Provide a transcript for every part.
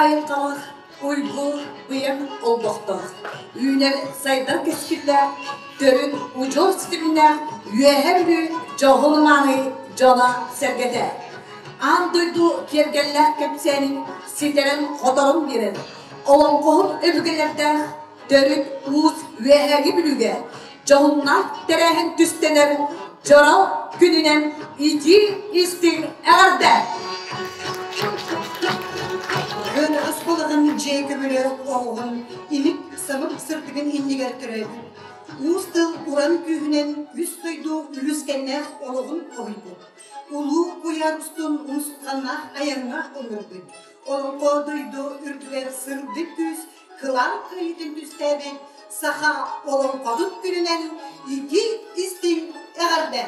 айылҕалаах, уйгу быйаҥ олбохтоох, үүнэр сайдар кэскиллээх, төрүт удьуор ситимнээх Үөһээ Бүлүү дьоһун-мааны дьоно-сэргэтэ. Аан дойду киэргэллээх кэпсээнин ситэрэн-хоторон биэрэр олоҥхоһут өбүгэлэрдээх төрүт уус Үөһээги Бүлүүгэ дьоһуннаах тэрээһин түстэнэр дьоро күнүнэн итии истиҥ эҕэрдэ! Кыанаҕас балаҕан дьиэ көмөлө оҕоҕун имик самып сырдыгын иннигэр төрөөбүт уус тыл уран күүһүнэн үс дойду үлүскэннээх олоҕун хоһуйбут, улуу куйаар устун умсулҕаннаах айаҥҥа ыҥырбыт, олоҥхо дойду үрдүгэр сырдык күүс кылаан кыайыытын түстээбит саха олоҥхотун күнүнэн итии истиҥ эҕэрдэ!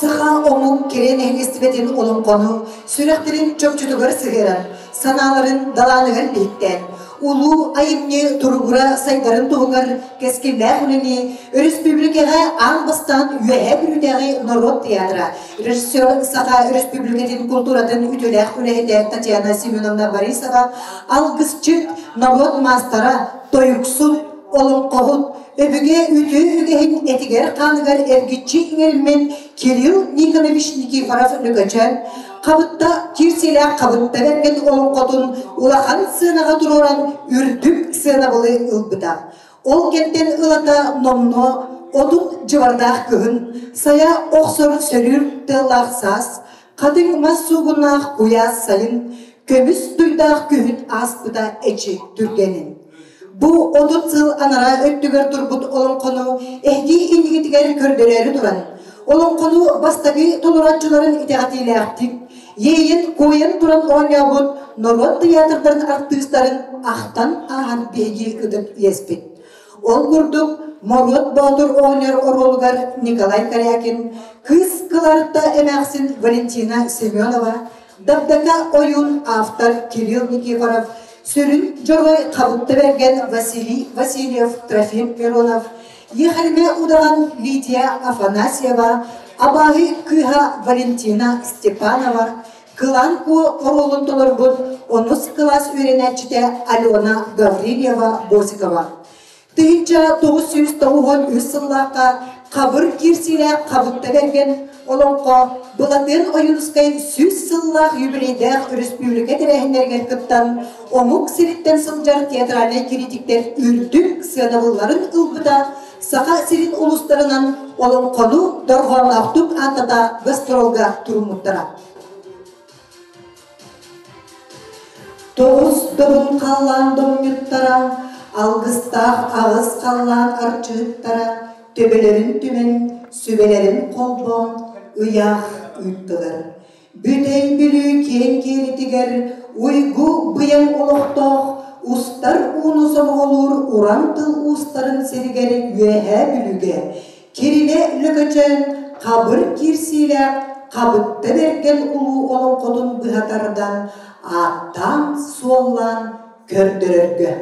Саха омук кэрэ нэһилиэстибэтин олоҥхону сүрэхтэрин чопчутугар сыһыаран, санааларын далааныгар биһиктээн, улуу айымньы туругура сайдарын туһугар кэскиллээх үлэни өрөспүүбүлүкэҕэ аан бастаан Үөһээ Бүлүүтээҕи норуот театра, режиссер Саха Өрөспүүбүлүкэтин култууратын үтүөлээх үлэһитэ Татьяна Семеновна Борисова, алгысчыт, норуот маастара, тойуксут, олоҥхоһут, өбүгэ үтүө үгэһин этигэр-хааныгар эргиччи иҥэриммит Кирилл Никонович Никифоров-Лөкөчөөн Хабытта киирсиилээх Хабытта бэргэн олоҥхотун улахан сыанаҕа туруоран үрдүк сыанабылы ылбыта. Ол кэмтэн ылата номнуо 30 дьыбардаах кыһын, сайа охсор сөрүүр тыаллаах саас, хатыҥ мас суугуннаах куйаас сайын, көмүс дуйдаах күһүн ааспыта эчи түргэнин. Бу 30 сыл анараа өттүгэр турбут олоҥхону эһиги иннигитигэр көрдөрөөрү туран, олоҥхону бастакы толорооччуларын итэҕэтиилээхтик, иэйэн-куойан туран оонньообут норуот тыйаатырдарын артыыстарын ахтан ааһан биһиги ытык иэспит. Ол курдук, Моруот Боотур оҕонньор оруолугар Николай Корякин, Кыыс Кыларытта эмээхсин Валентина Семенова, Дагдака ойуун автор Кирилл Никифоров, сүрүн дьоруой Хабытта Бэргэн Василий Васильев, Трофим Миронов, Ехальме удаҕан Лидия Афанасьева, абааһы кыыһа Валентина Степанова, Кылаан Куо оруолун толорбут онус кылаас үөрэнээччитэ Алена Гаврильева Босикова. 1993 сыллаахха хабыр киирсиилээх Хабытта Бэргэн олоҥхо Былатыан Ойуунускай 100 сыллаах юбилейдээх өрөспүүбүлүкэ тэрээһиннэригэр кыттан, омук сириттэн сылдьар театральнай критиктэр үрдүк сыанабылларын ылбыта, Саха сирин улуустарынан олоҥхону дорҕоонноохтук ааттата гастролга туруммуттара. Тоҕус добун халлаан домньуттара, алгыстаах аҕыс халлаан арчыһыттара төбөлөрүн түмэн, сүбэлэрин холбоон ыйаах ыыттылар. Бүтэй Бүлүү киэҥ киэлитигэр уйгу быйаҥ олохтоох устар ууну сомоҕолуур уран тыл уустарын сиригэр Үөһээ Бүлүүгэ Кирилэ Лөкөчөөн хабыр киирсиилээх Хабытта Бэргэн улуу олоҥхотун быһа тардан ааттаан-суоллаан көрдөрөргө.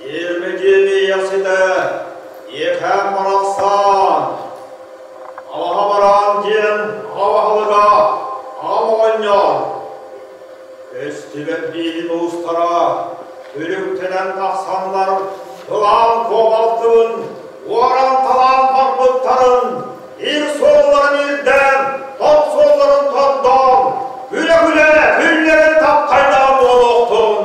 Ермедиэни ясыта, иэхэм барахсан, Алаһа бараан диэн аҕа баһылыга аҕам оҕонньор, Көстүбэт бииһин уустара күлүктэнэн тахсаннар кылаан куобалтыбын уоран-талаан барбыттарын ир суолларын ирдээн, тот суолларын тордоон, күлэ-күлэ күллэрин таптайдаан буолуохтун.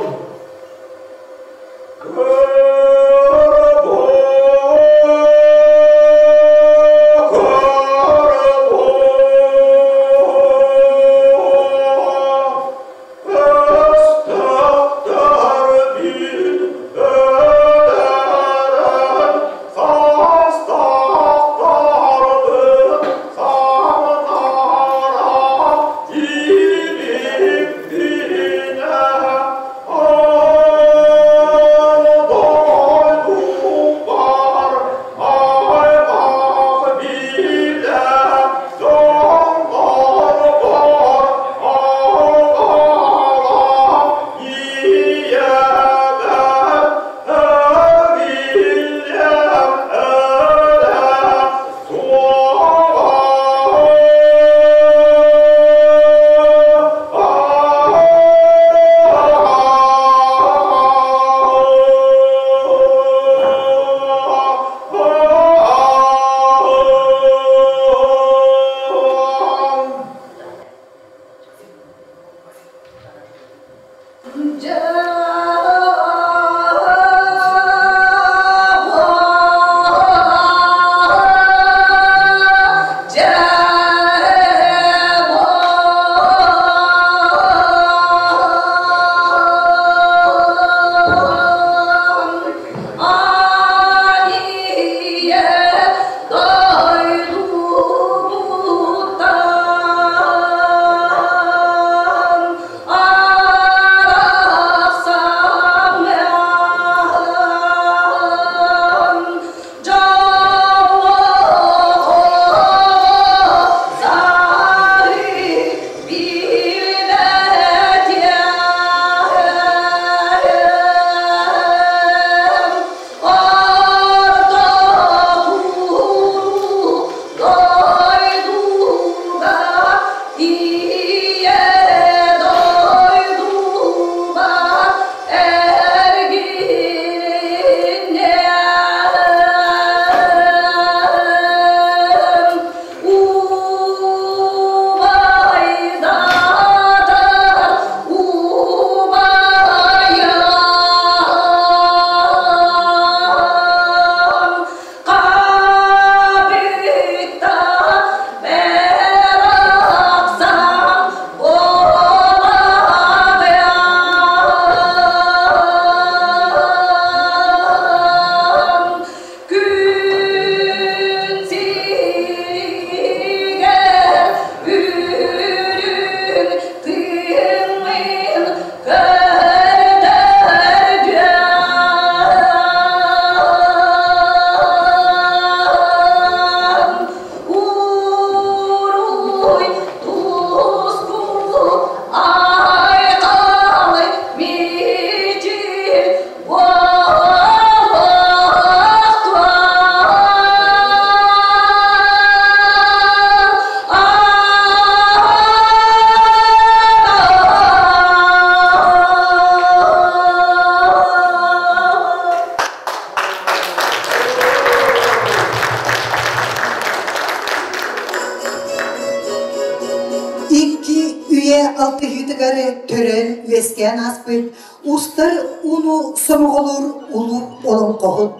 Икки үйэ алтыһыытыгар төрөөн үөскээн ааспыт устар ууну сомоҕолуур улуу олоҥхоһут,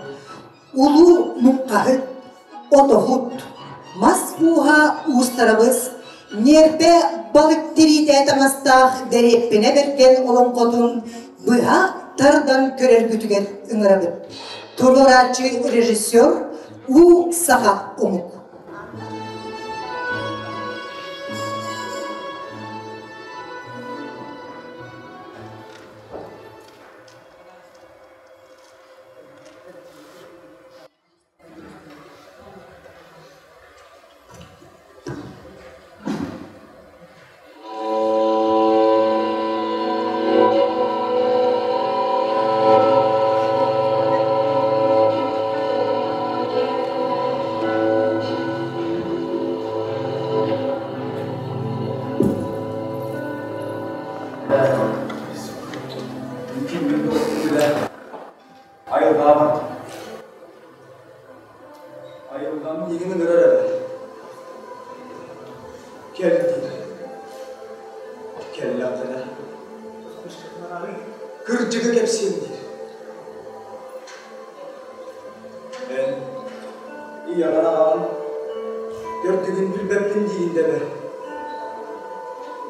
улуу муҥхаһыт, отоһут, мас ууһа уустарабыс, ньиэрбэ балык тириитэ таҥастаах дэриэппинэ бэргэн олоҥхотун быһа тардан көрөргүтүгэр ыҥырабыт. Туруорааччы режиссер У Саха омук. Айылҕабар Айылҕам миигин ыҥырар эрэ. Кэл диир. Кэллэххинэ кырдьыгы кэпсиэм диир. Эн ийэҕин аҕаҕын төрдүгүн билбэппин диигин дэбэ.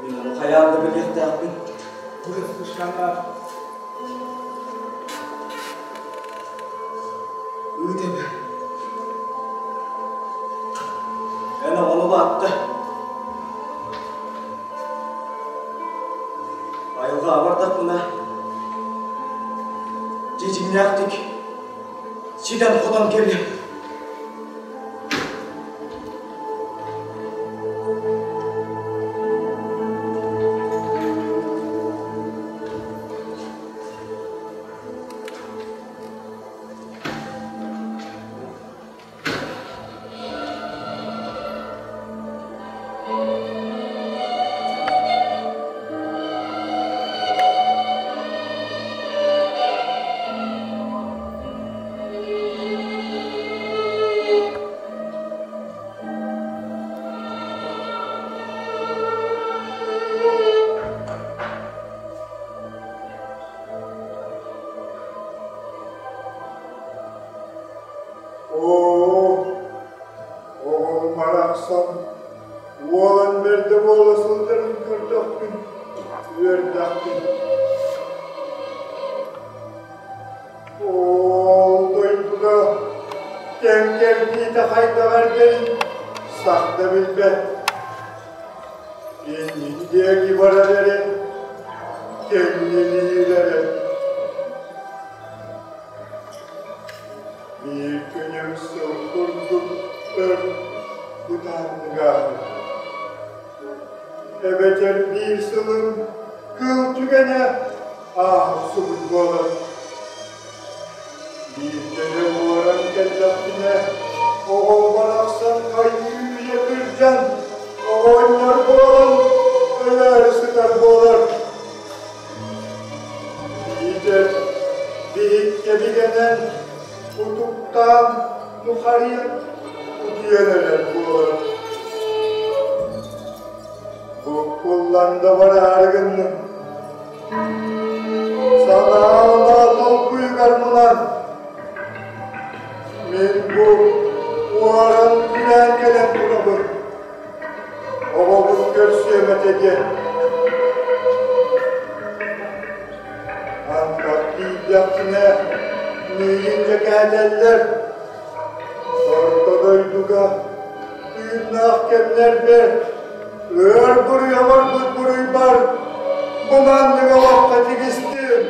Мин ону хайаан да билиэхтээхпин. Ыыт эбэ. Эн оҕону улаатта. Айылҕа абардахпына, дьиҥнээхтик ситэн-хотон кэлиэм. билбэтэхпин. Ол дойдуга кэм кэрдиитэ хайдах эргэрин сах да билбэт. Иннин диэки барар эрэ, кэннилиир эрэ. Биир күнүм сыл курдук өр бытааннык ааһар. Эбэтэр биир сылым кыл түгэнэ ааһар буолар. Биирдэ эрэ уоран кэллэхпинэ, оҕом барахсан хайыы-үйэ кырдьан, оҕонньор буолан өлөөрү сытар буолар. Биитэр биһиккэ бигэнэн, утуктаан нухарыйан утуйан эрэр буолар. Буккуллан да бараары гынным. Санаалаа толкуйугар мунан мин бу уоран күрээн кэлэн турабын. Оҕобун көрсүөм этэ диэн. Антах тиийдэхпинэ миигин дьэкээтэллэр. Орто дойдуга тыыннаах кэмнэрбэр ыар буруй оҥорбут буруйбар бу маннык олоххо тигистим.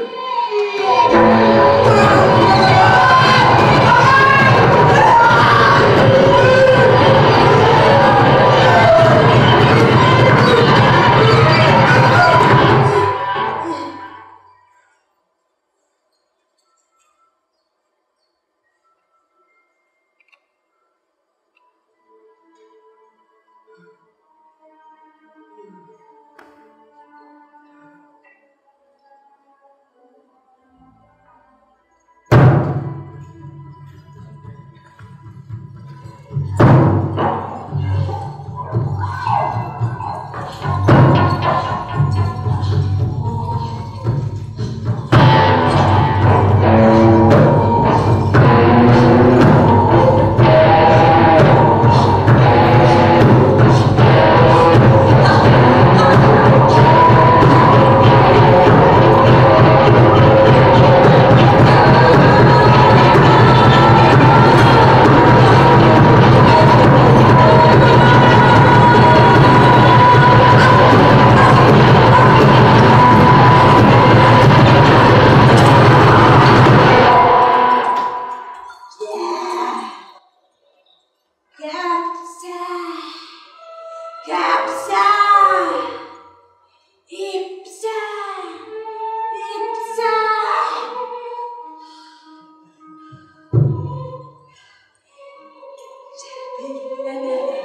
Кэпсээ! Ипсээ! Ипсээ! Чэбиллэн эрэ,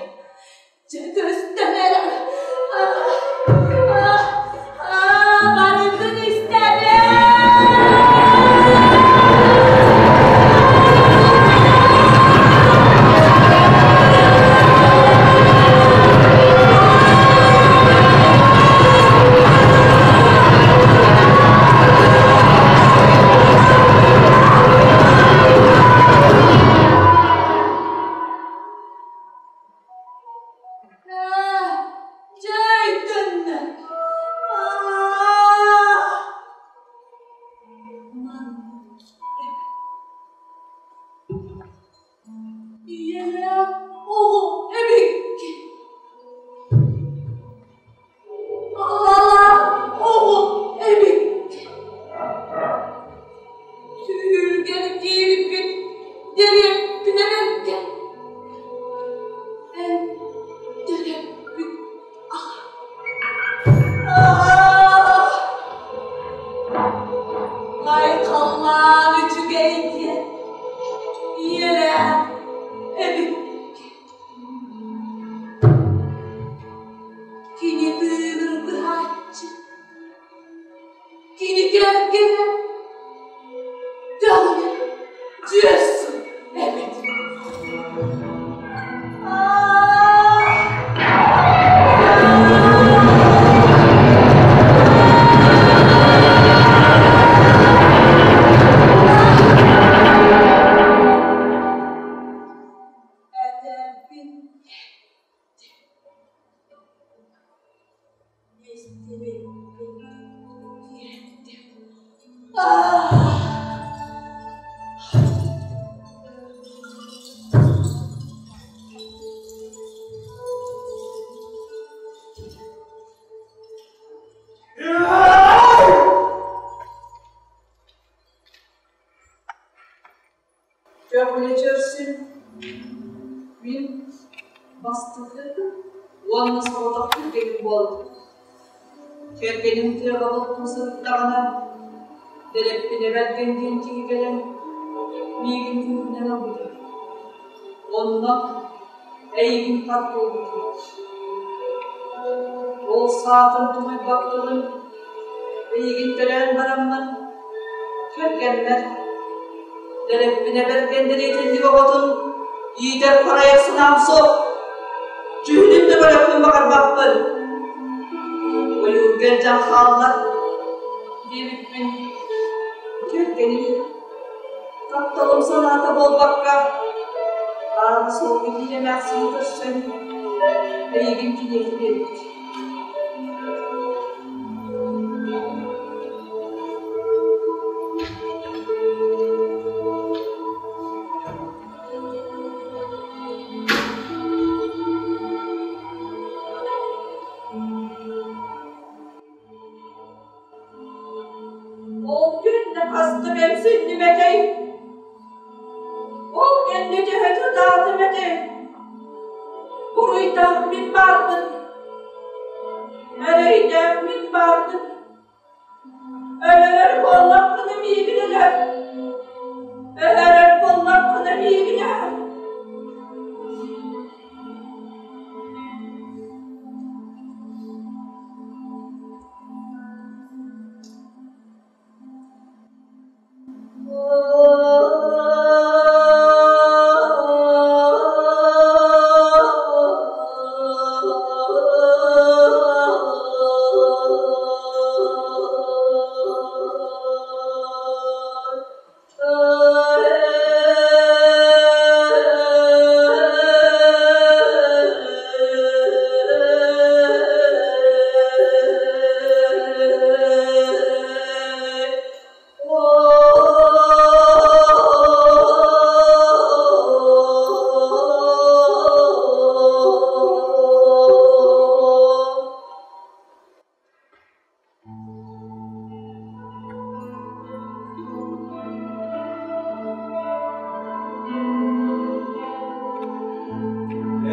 чэ көстөн эрэ, барытын истэбин! Дьэ, Ийэлээх оҕо эбиккин. Аҕалаах оҕо эбиккин. Түүлгэр киирбит дэриэбинэлэргэ эн төрөппүт аҕаҥ. Айхаллаан үчүгэй диэн ийэлээх эбиккин. Кини тыынын быһааччы, кини кэргэнэ даҕаны дьиэсин эбит. Этэрбин эттим, истибиппин. Көҕүлэчэрсин мин бастакы уонна соҕотох кэргэним буолбут. Кэргэним тыаҕа бултуу сырыттаҕына, Дэрэппинэ Бэргэн диэн киһи кэлэн миигин күүһүнэн ылбыта. Онно эйигин хат буолбутум. Ол саатын тулуйбаккабын эйигин төрөөн бараммын кэргэммэр Дэрэппинэ Бэргэн дэриэтинньик оҕотун иитэр харайар санаам суох. Дьүһүнүн да көрөппүн баҕарбаппын. Ойуурга илдьэн хааллар диэбиппин кэргэним тапталым санаата буолбакка аана суолга биир эмээхсини көрсөн эйигин киниэхэ биэрбит. Ол күн хастым эмсиннибэтэй, ол кэннэ төһө тутаатым этэй, буруйдаах мин баарбын, эрэйдээх мин баарбын, өлөрөр буоллаххына миигин өлөр, өлөрөр буоллаххына миигин өлөр.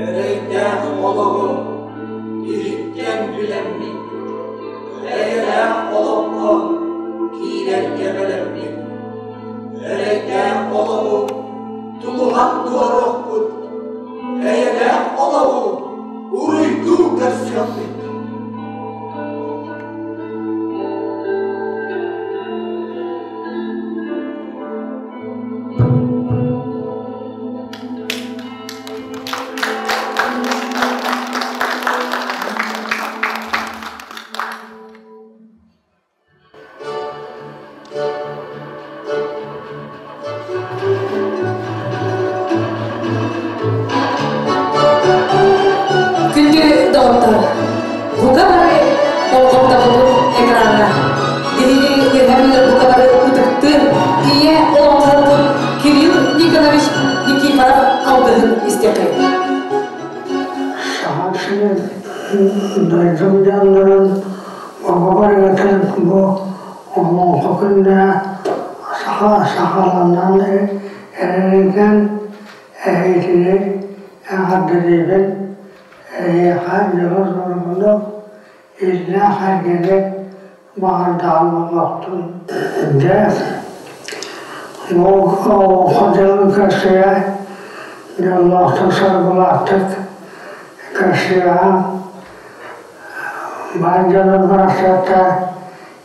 Эрэйдээх олоҕу иһиттэн билэммит, эйэлээх олоххо киирэргэ бэлэммит. Эрэйдээх олоҕу тулуһан туоруохпут, эйэлээх олоҕу уруйдуу көрсүөхпүт. Күндү доҕоттор, бука бары болҕомтобутун экраҥҥа биһиги үөһэ бука бары ытыктыыр ийэ олоҥхоһуппут Кирилл Никонович Никифоров алгыһын истиэххэйиҥ. Саха сирин дойдум дьоннорун оҕобор ыытан бу олоҥхо күннэрэ саха сахаланан эрэринэн эһиитини эҕэрдэлиибин эһиэхэ дьолу-соргуну иллээх эргэни баҕардаҕым буолуохтун дьэ олоҥхо дьылын көрсүө дьоллоохтук соргулаахтык көрсүөҕэ Бар дьонун барахсаттар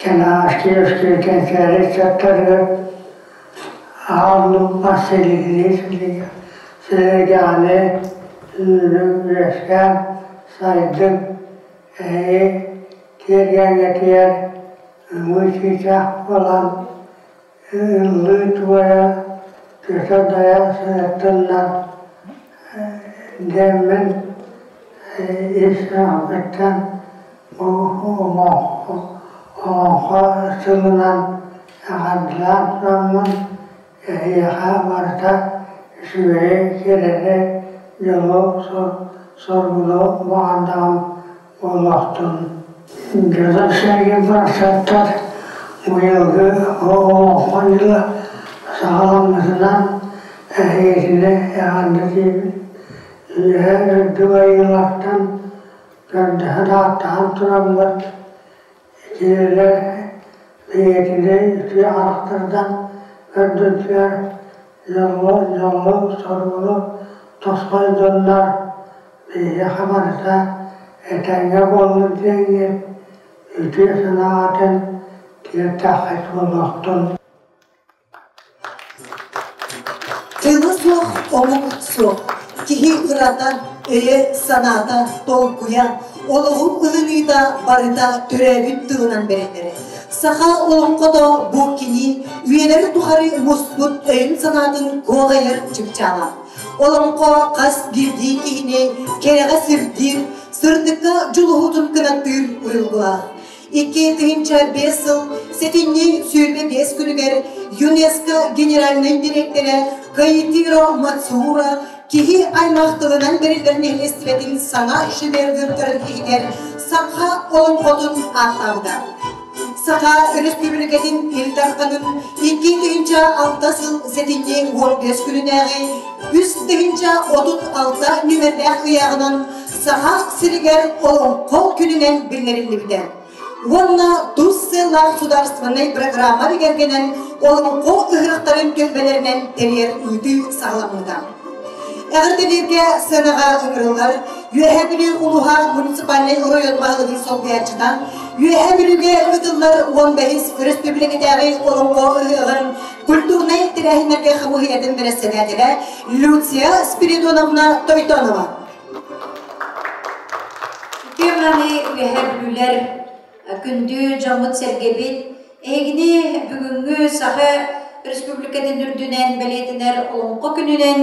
кэнэҕэски кэнчээри ыччаттарыгар аал-лук силигилии силигэҕини үүнүҥ үөскээн сайдыҥ эһиги тиэргэҥҥитигэр ымыы чыычаах буолан ыллыы-туойа күөтэ-дайа сырыттыннар диэммин ис сүрэхпиттэн бу олоҥхо сылынан эҕэрдэлиибин. Эҕэрдэлээн тураммын эһиэхэ барыта үчүгэйи, кэрэни, дьолу, соргуну баҕардаҕым буолуохтун. Дьоно-сэргэ барахсаттар быйылгы олоҥхо дьыла саҕаламмытынан эһигитини эҕэрдэлиибин. Үөһээ үрдүк айыылартан көрдөһөн ааттаһан тураммыт Итиилэр бэйэтинэн үтүө харахтарынан көрдүлэр, дьолло, дьоллу-соргуну тосхой дьоннор биһиэхэ барыта этэҥҥэ буоллун диэҥҥит үтүө санааҕытын тиэртэххит буолуохтун. Тыла суох омук суох. Киһи ырата, өйө-санаата, толкуйа, олоҕу ылыныыта барыта төрөөбүт тылынан бэриллэрэ. Саха олоҥхото бу кини үйэлэр тухары муспут өйүн-санаатын куоҕайар чыпчаала. Олоҥхо хас биирдии киһини кэрэҕэ сирдиир, сырдыкка дьулуһуутун кынаттыыр уйулгулаах. 2005 сыл сэтинньи 25 күнүгэр ЮНЕСКО генеральнай дириэктэрэ Каитиро Мацура киһи аймах тылынан бэриллэр нэһилиэстибэтин саҥа шедеврдарын иһигэр саха олоҥхотун ааттаабыта. Саха Өрөспүүбүлүкэтин Ил Дарханын 2006 сыл сэтинньи 15 күнүнээҕи 3 36 нүмердээх ыйааҕынан Саха сиригэр Олоҥхо күнүнэн биллэриллибитэ. Уонна тус сыаллаах судаарыстыбаннай программа бигэргэнэн Олоҥхо ыһыахтарын түөлбэлэринэн тэрийэр ыытыы саҕаламмыта. Эҕэрдэлииргэ сыанаҕа ыҥырыллар Үөһээ Бүлүү улууһа муниципальнай оройуон баһылыгын солбуйааччыта, Үөһээ Бүлүүгэ ыытыллар 15 өрөспүүбүлүкэтээҕи Олоҥхо ыһыаҕын культурнай тэрээһиннэргэ хамыыһыйатын бэрэссэдээтэлэ Люция Спиридоновна Тойтонова. Үтүө мааны үөһээ бүлүүлэр, күндү дьоммут-сэргэбит, эһигини бүгүҥҥү Саха Республикатын үрдүнэн бэлиэтэнэр Олоҥхо күнүнэн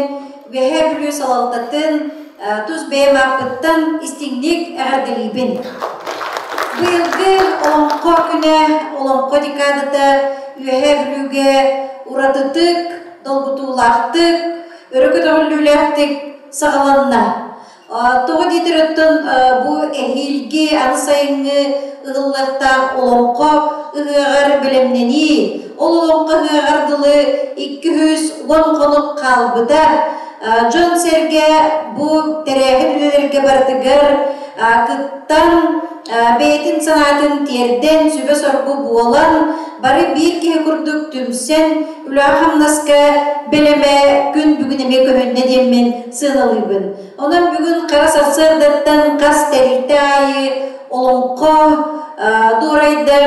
Үөһээ Бүлүү салалтатын тус бэйэм ааппыттан истиҥник эҕэрдэлиибин. Быйылгы Олоҥхо күнэ, Олоҥхо декадата Үөһээ Бүлүүгэ уратытык, долгутуулаахтык, өрө көтөҕүллүүлээхтик саҕаланна. Тоҕо диэтэр оттон бу эһиилги аны сайыҥҥы ыһыллыахтаах олоҥхо ыһыаҕар бэлэмнэнии, ол олоҥхо ыһыаҕар дылы 210 хонук хаалбыта. Дьон-сэргэ бу тэрээһин үлэлэргэ барытыгар кыттан, бэйэтин санаатын тиэрдэн, сүбэ-соргу буолан, бары биир киһи курдук түмсэн, үлэҕэ-хамнаска бэлэмэ күн бүгүн эмиэ көһүннэ диэммин сыаналыыбын. Онон бүгүн хара сарсыардаттан хас тэрилтэ аайы олоҥхо дуорайда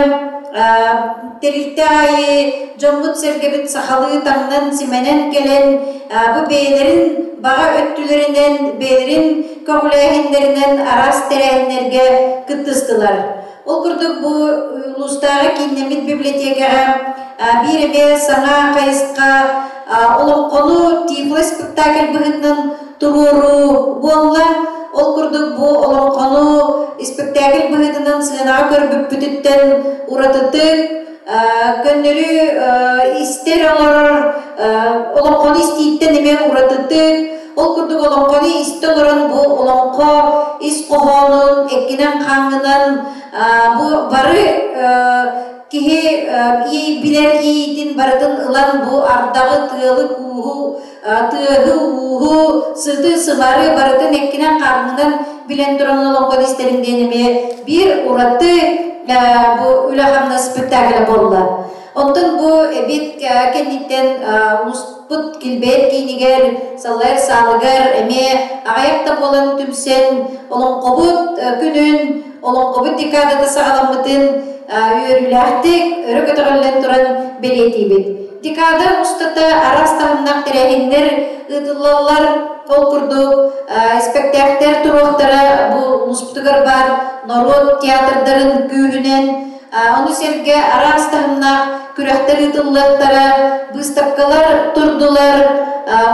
тэрилтэ аайы дьоммут-сэргэбит сахалыы таҥнан-симэнэн кэлэн бу бэйэлэрин баҕа өттүлэринэн, бэйэлэрин көҕүлээһиннэринэн араас тэрээһиннэргэ кыттыстылар. Ол курдук бу улуустааҕы кииннэммит библиотекаҕа биир эмиэ саҥа хайысха олоҥхону тифло спектакль быһыытынан туруоруу буолла. Ол курдук бу олоҥхону испэктээкил быһыытынан сыанаҕа көрбүппүтүттэн уратытык көннөрү истэр олорор олоҥхону истииттэн эмиэ уратытык ол курдук олоҥхону истэ олорон бу олоҥхо ис хоһоонун эккинэн-хааҥҥынан бу бары киһи билэр иитин барытын ылан бу ардаҕы, тыалы-кууһу, тыаһы-ууһу, сыты-сымары барытын эккинэн-хааҥҥынан билэн туран олоҥхону истэрин диэн эмиэ биир ураты бу үлэ-хамнас спектаклэ буолла. Оттон бу эбиэт кэнниттэн улууспут килбэйэр киинигэр, салайар саалыгар эмиэ аҕыйах да буолан түмсэн олоҥхобут күнүн, олоҥхобут декадата саҕаламмытын үөрүүлээхтик өрө көтөҕүллэн туран бэлиэтиибит. Декада устата араас таһымнаах тэрээһиннэр ыытыллаллар. Ол курдук, испэктээктэр туруохтара бу улууспутугар баар норуот театрдарын күүһүнэн Ону сэргэ араас таһымнаах күрэхтэр ыытыллыахтара, быыстапкалар турдулар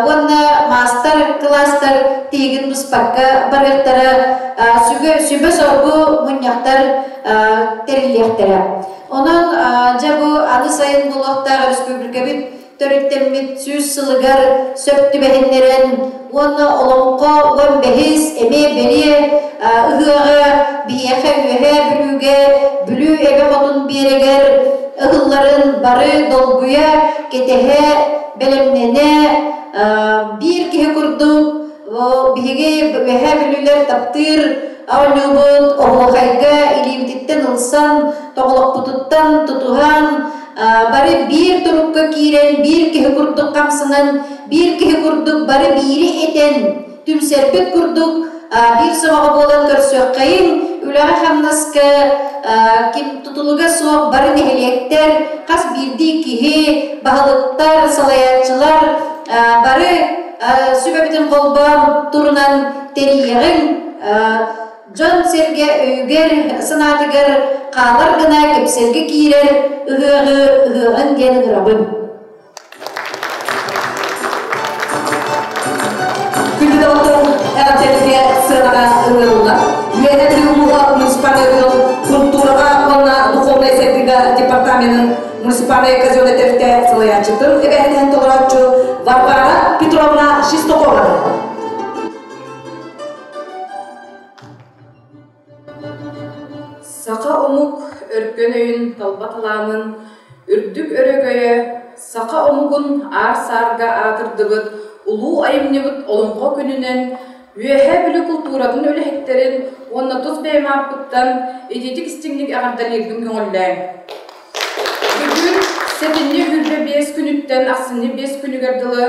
уонна маастар-кылаастар тиһигин быспакка барыахтара, сүбэ-соргу мунньахтар тэриллиэхтэрэ. Онон дьэ бу аны сайын буолуохтаах республикабыт төрүттэммит 100 сылыгар сөп түбэһиннэрэн уонна Олоҥхо 15-ис эмиэ бэлиэ ыһыаҕа биһиэхэ Үөһээ Бүлүүгэ Бүлүү эбэ хотун биэрэгэр ыһылларын бары долгуйа, кэтэһэ, бэлэмнэнэ биир киһи курдук биһиги Үөһээ Бүлүүлэр таптыыр оонньуубут оһуохайга илиибититтэн ылсан, тоҕолохпутуттан тутуһан бары биир турукка киирэн, биир киһи курдук хамсанан, биир киһи курдук бары биири этэн, түмсэрбит курдук биир сомоҕо буолан көрсүөххэйиҥ, үлэҕэ-хамнаска ким тутулуга суох бары нэһилиэктэр, хас биирдии киһи, баһылыктар, салайааччылар бары сүбэбитин холбоон турунан тэрийиэҕиҥ. Дьон-сэргэ өйүгэр, санаатыгар хаалар гына кэпсэлгэ киирэр ыһыаҕы ыһыаҕын диэн ыҥырабын. Күндү доҕоттор, эҕэрдэлэргэ сыанаҕа ыҥырыллар. Үөһээ Бүлүү улууһа муниципальнай оройуон культураҕа уонна духовнай сайдыыга департаменын муниципальнай казеннай тэрилтэ салайааччытын эбээһинэһин толорооччу Варвара Петровна Шестакова. Саха омук өркөн өйүн талба талаанын үрдүк өрөгөйө саха омугун аар-саарга аатырдыбыт улуу айымньыбыт Олоҥхо күнүнэн Үөһээ Бүлүү култууратын үлэһиттэрин уонна тус бэйэм ааппыттан итиитик истиҥник эҕэрдэлиирбин көҥүллээҥ. Бүгүн сэтинньи 25 күнүттэн ахсынньы 5 күнүгэр дылы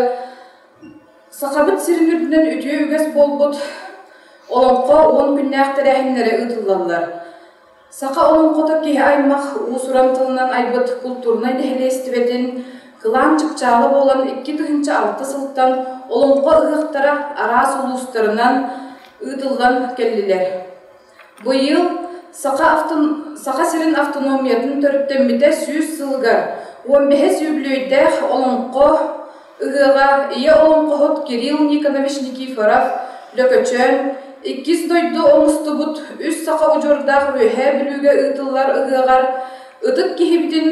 Сахабыт сирин үрдүнэн үтүө үгэс буолбут Олоҥхо 10 күннээх тэрээһиннэрэ ыытыллаллар. Саха олоҥхото киһи аймах уус-уран тылынан айбыт култуурунай нэһилиэстибэтин кылаан чыпчаала буолан 2006 сылтан Олоҥхо ыһыахтара араас улуустарынан ыытыллан кэллилэр. Быйыл Саха сирин автономиятын төрүттэммитэ 100 сылыгар 15 үбүлүөйдээх Олоҥхо ыһыаҕа ийэ олоҥхоһут Кирилл Никонович Никифоров Лөкөчөөн иккис дойду оҥостубут үс саха удьуордаах Үөһээ Бүлүүгэ ыытыллар ыһыаҕар ытык киһибитин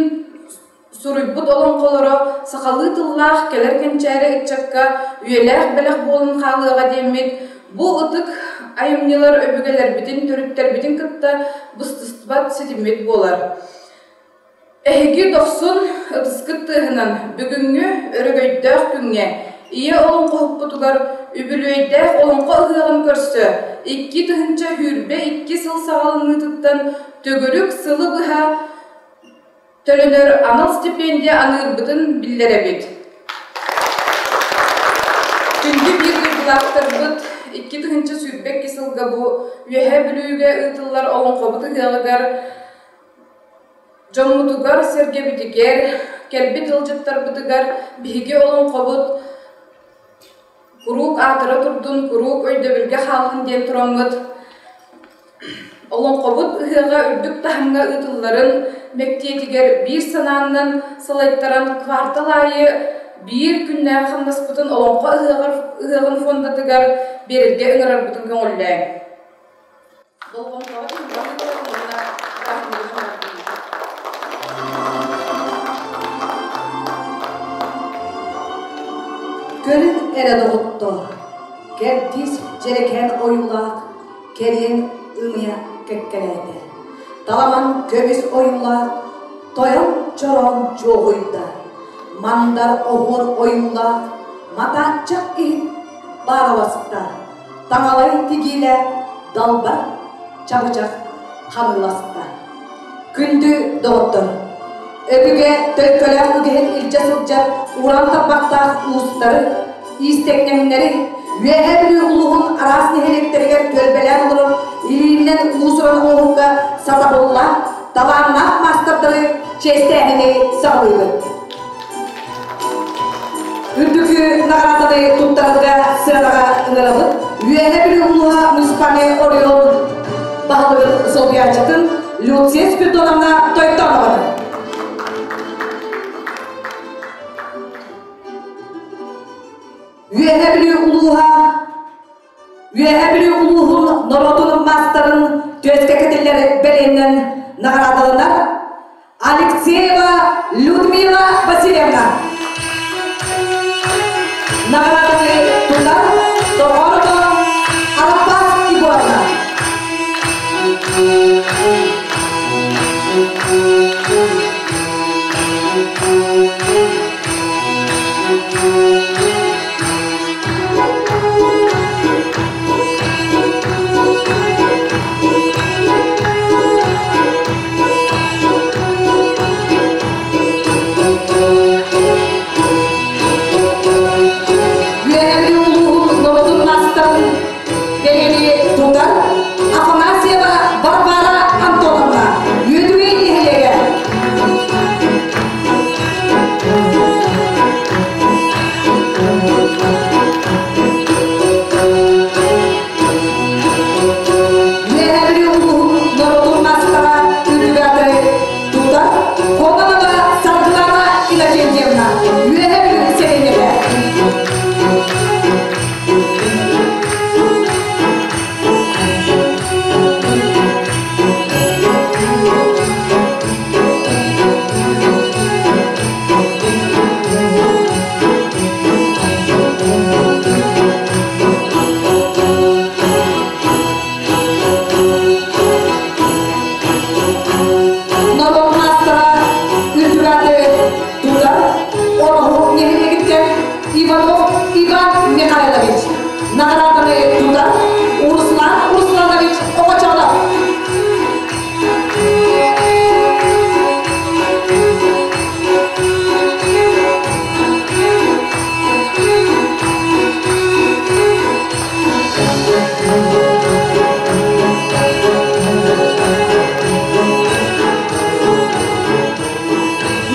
Суруйбут олоҥхолоро сахалыы тыллаах кэлэр кэнчээри ыччакка үйэлээх бэлэх буолан хаалыаҕа диэммит, бу ытык айымньылар өбүгэлэрбитин, төрүттэрбитин кытта быстыспат ситиммит буолар. Эһиги дохсун ытыскыт тыаһынан бүгүҥҥү өрөгөйдөөх күҥҥэ ийэ олоҥхоһуппутугар үбүлүөйдээх Олоҥхо ыһыаҕын көрсө 2022 сыл саҕаланыытыттан төгүрүк сылы быһа Төлөнөр анал стипендия аныырбытын биллэрэбит. Күндү биир дойдулаахтарбыт 2022 сылга бу Үөһээ Бүлүүгэ ыытыллар Олоҥхобут ыһыаҕыгар дьоммутугар-сэргэбитигэр, кэлбит ыалдьыттарбытыгар биһиги олоҥхобут куруук аатыра турдун, куруук өйдөбүлгэ хааллын диэн тураммыт Олоҥхобут ыһыаҕа үрдүк таһымҥа ыытылларын мэктиэтигэр биир санааннан салайтаран квартал аайы биир күннээх хамнаспытын Олоҥхо ыһыаҕын фондатыгар биэрэргэ ыҥырарбытын көҥүллээҥ. Болҕомтоҕо уонна Көрүҥ эрэ доҕоттоор, кэрдиис дьэрэкээн ойуулаах кэриэн ымыйа кэккэлээтэ. Таламан көмүс ойуулаах тойон чороон чуоҕуйда. Мандар оһуор ойуулаах матааччах иһит баараласта. Таҥалай тигиилэ далбар чабычах ханыыласта. Күндү доҕоттор! Өбүгэ төлкөлөөх үгэһин илдьэ сылдьар уран тарбахтаах уустары, иистэҥнэҥнэри Үөһээ Бүлүү улууһун араас нэһилиэктэригэр түөлбэлээн олорор илиинэн уус-уран оҥоһукка сатабыллаах, талааннаах маастардары чиэстээһини саҕалыыбыт. Үрдүкү наҕарааданы туттарарга сыанаҕа ыҥырабыт. Үөһээ Бүлүү улууһа муниципальнай оройуон баһылыгын солбуйааччытын Люция Спиридоновна Тойтонованы. Үөһэ Бүлүү улууһа Үөһэ Бүлүү улууһун норуотун маастарын түөскэ кэтиллэр бэлиэнэн наҕараадаланар Алексеева Людмила Васильевна. Наҕарааданы тутар Тоҕоорото Араппаас Егоровна. Үөһээ улууһун норуотун маастарын бэлиэни тутар Афанасьева Варвара Антоновна Үөдүгэй нэһилиэгэ. Үөһээ Бүлүү улууһун норуотун маастара үрдүк тутар Кононова Саргылана Иннокентьевна Үөһээ Бүлүү сэлиэнньэтэ. Норуот маастара үрдүк ааты тутар Ороһу нэһилиэгиттэн Иванов Иван Михайлович наҕарааданы тутар Руслан Русланович Оҕочоонов.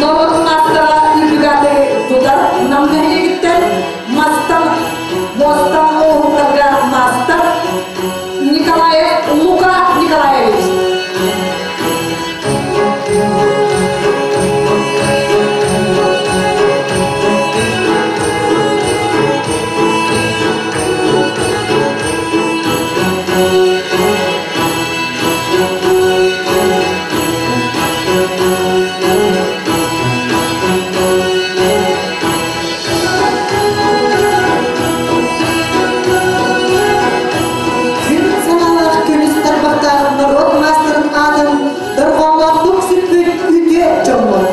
Норуот маастара үрдүк ааты тутар Нам нэһилиэгиттэн мастан муостан оҥоһуктарга маастар Николаев Лука Николаевич. Күн санаалаах көмүс тарбахтаах норуот маастарын аатын дорҕоонноохтук сүппүт үтүө дьоммут.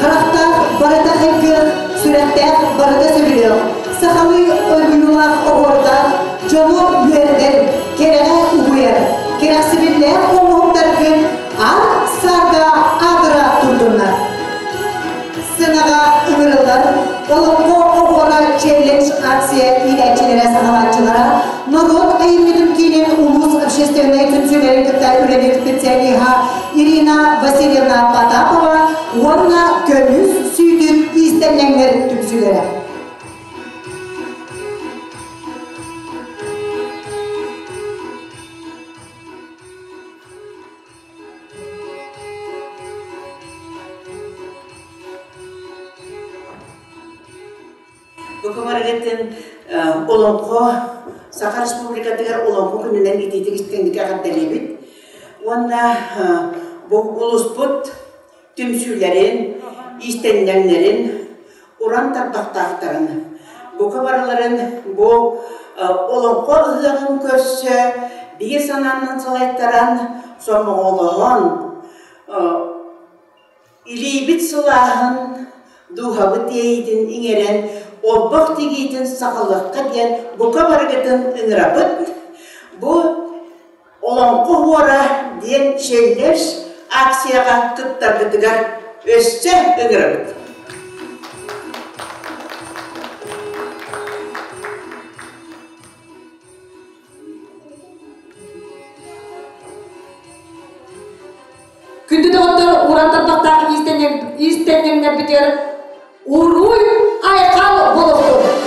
Харахтаах барыта хайгыах, сүрэхтээх барыта сөбүлүөх, сахалыы ойуулаах оһуордаах дьону үөрдэр, кэрэҕэ угуйар, кэрэхсэбиллээх оҥоһуктаргын аар саарга аатыра турдуннар. Сыанаҕа ыҥырыллар Олоҥхо оһуора челлендж акция иилээччилэрэ саҕалааччылара норуот айымньытын киинин улуус общественнай түмсүүлэрин кытта үлэлиир специалиһа Ирина Васильевна Потапова уонна көмүс сүүтүк иистэнньэҥнэр түмсүүлэрэ. Бу барыгытын Олоҥхо Саха Республикатыгар Олоҥхо күнүнэн итиитик истиҥник эҕэрдэлиибит. Уонна бу улууспут түмсүүлэрин, иистэнньэҥнэрин, уран тарбахтаахтарын бука барыларын бу Олоҥхо ыһыаҕын көрсө биир санаанан салайтаран, сомоҕолоһон Илиибит сылааһын, дууһабыт иэйиитин иҥэрэн, олбох тигиитин сахалыахха диэн бука барыгытын ыҥырабыт. Бу Олоҥхо хуора диэн челлендж акцияҕа кыттаргытыгар өссө ыҥырабыт. Күндү доҕоттор, уран тарбахтаах иистэнньэҥнэрбитигэр уруй айхал буолуохтун!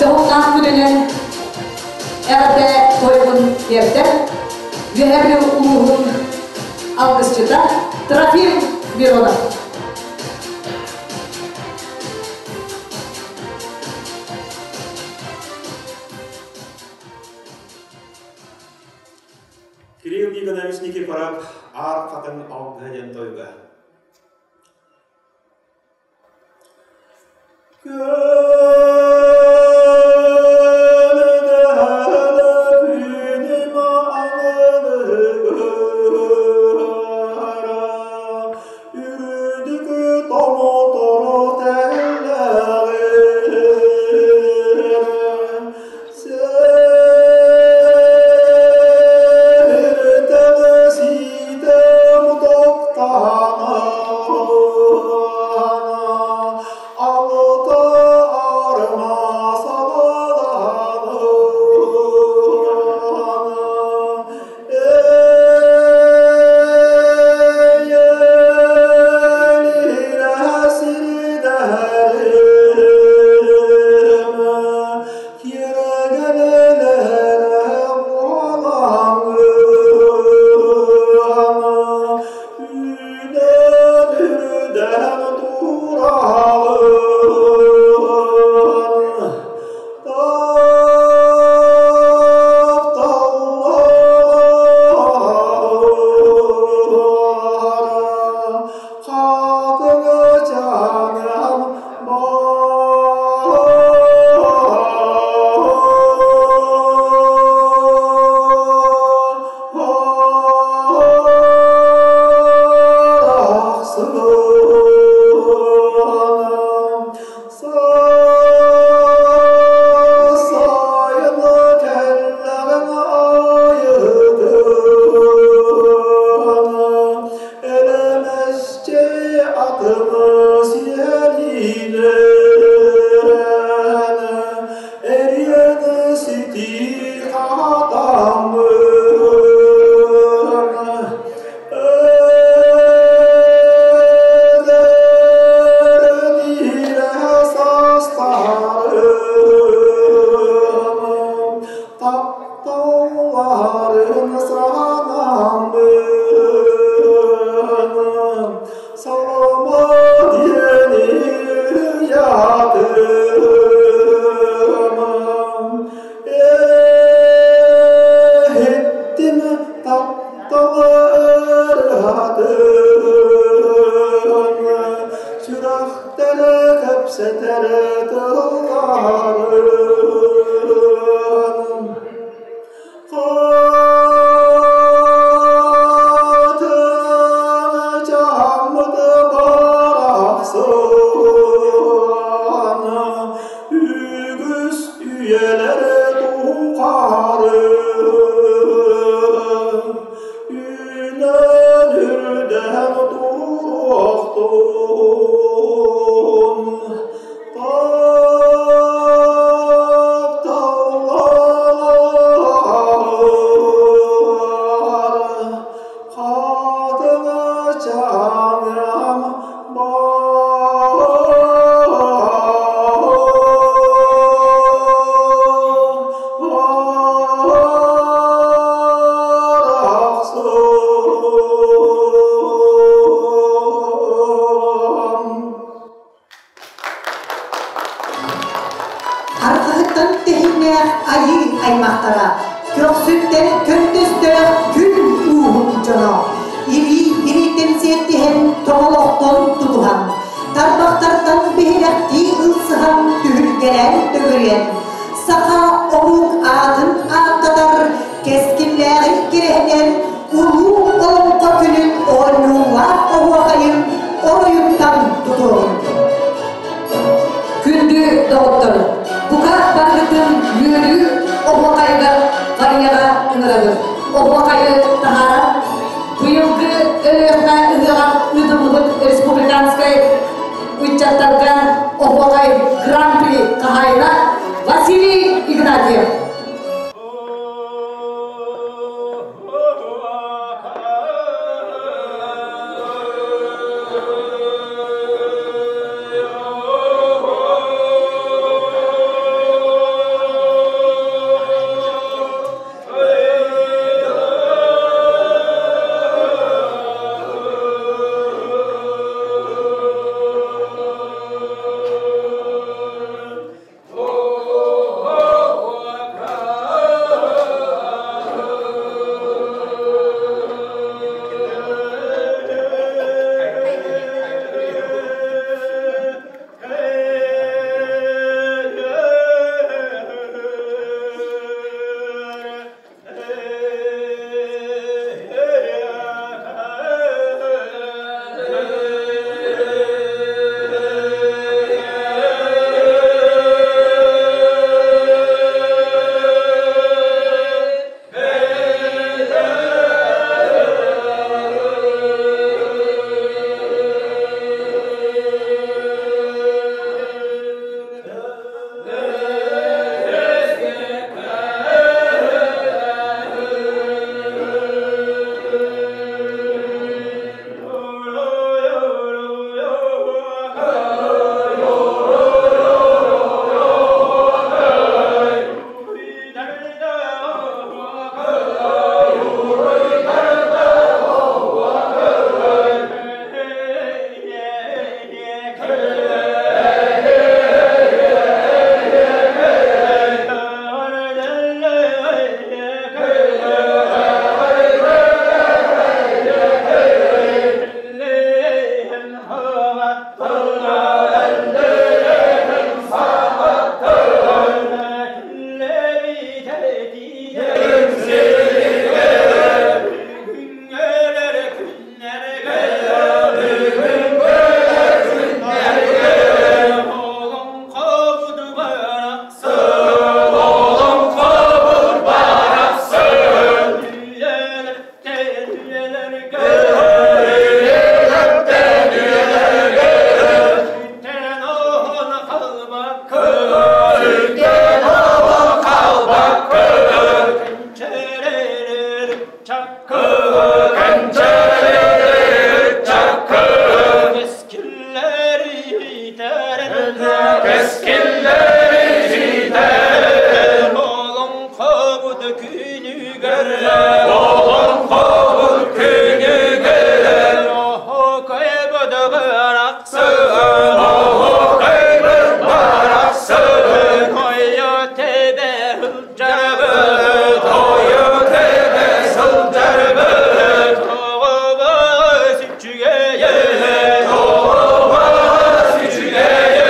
дьоһуннаах күнүнэн эҕэрдэ тойугун тиэрдэр Үөһээ Бүлүү улууһун алгысчыта Трофим Миронов. Кирилл Никонович Никифоров Аар хатыҥ алгыһа диэн тойуга. Арҕаһыттан тэһииннээх айыы аймахтара, көхсүттэн көндөстөөх күн ууһун дьоно, илии илииттэн сиэттиһэн тоҕолохтон тутуһан, тарбахтартан биһилэхтии ылсыһан түһүлгэлээн төгүрүйэн, саха омук аатын ааттатар кэскиллээҕин кэрэһинэн улуу Олоҥхо күнүн оонньуулаах оһуохайын оройуттан тутуоҕун. Күндү доҕоттор, бука барыгытын үөрүү оһуохайыгар Харыйаҕа ыҥырабыт. Оһуохайы таһаарар быйылгы Өлүөхүмэ ыһыаҕар ыытыллыбыт республиканскай ыччаттарга оһуохай гран-при хаһаайына Василий Игнатьев. Сылдьарбыт, тойук тэбэ сылдьарбыт, Тоҕобос үчүгэйэ, тоҕобос үчүгэйэ,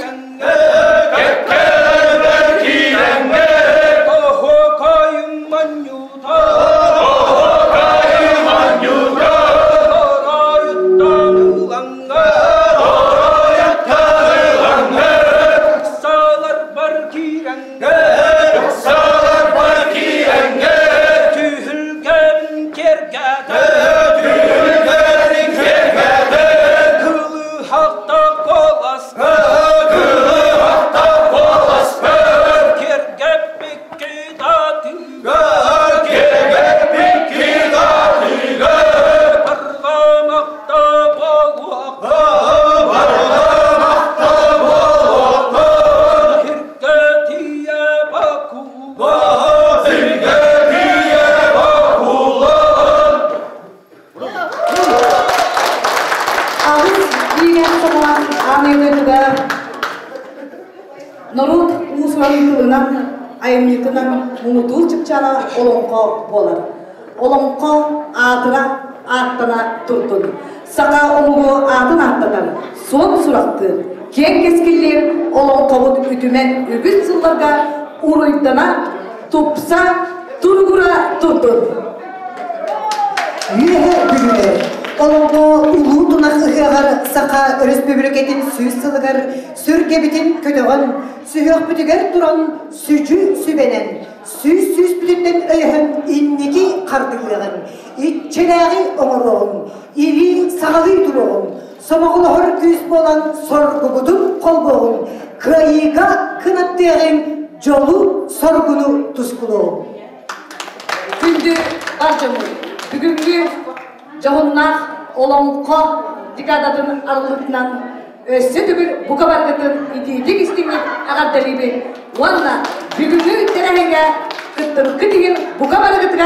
киирэҥҥэ, кэккэлэрбэр киирэҥҥэ, оһуокайым манньута, оһуокайым манньута, оройуттан ылаҥҥа, оройуттан ылаҥҥа, ыксаларбар киирэҥҥэ, ыксаларбар киирэҥҥэ, түһүлгэбин киэргэтэ, түһүлгэбин киэргэтэ, кылыһахта куоласка, кылыһахта куоласка, киэргэппиккит атыыга, киэргэппиккит атыыга, барҕамахта буолуохха, барҕамахта буолуохха, сиргэ тиийэ бакула, сиргэ тиийэ бакула. Аҕыс биирэн саҕалаан аан дойдутугар норуот уус-уран тылынан, айымньытынан муҥутуур чыпчаала олоҥхо буолар. Олоҥхо аатыра ааттана турдун. Саха омугу аатын ааттатар, суон сурахтыыр, киэҥ кэскиллиир олоҥхобут үтүмэн үгүс сылларга уруйдана, тупса, туругура турдун. Үөһэ Бүлүүлэр Олоҥхо Улуу Тунах ыһыаҕар Саха Өрөспүүбүлүкэтин сүүс сылыгар сүргэбитин көтөҕөн, сүһүөхпүтүгэр туран сүдьү сүбэнэн, сүүс сүүспүтүттэн өйөһөн инники хардыылыаҕын, иччилээҕи оҥоруоҕуҥ, илии саҕалыы туруоҕуҥ, сомоҕолоһор күүс буолан соргубутун холбуоҕуҥ, кыайыыга кынаттыаҕыҥ, дьолу-соргуну тускулуоҕуҥ. Күндү бар дьоммут, бүгүҥҥү дьоһуннаах олоҥхо декадатын арыллыытынан өссө төгүл бука баргытын итиитик истиҥник эҕэрдэлиибин уонна бүгүҥҥү тэрээһиҥҥэ кыттыбыккыт иһин бука барыгытыгар.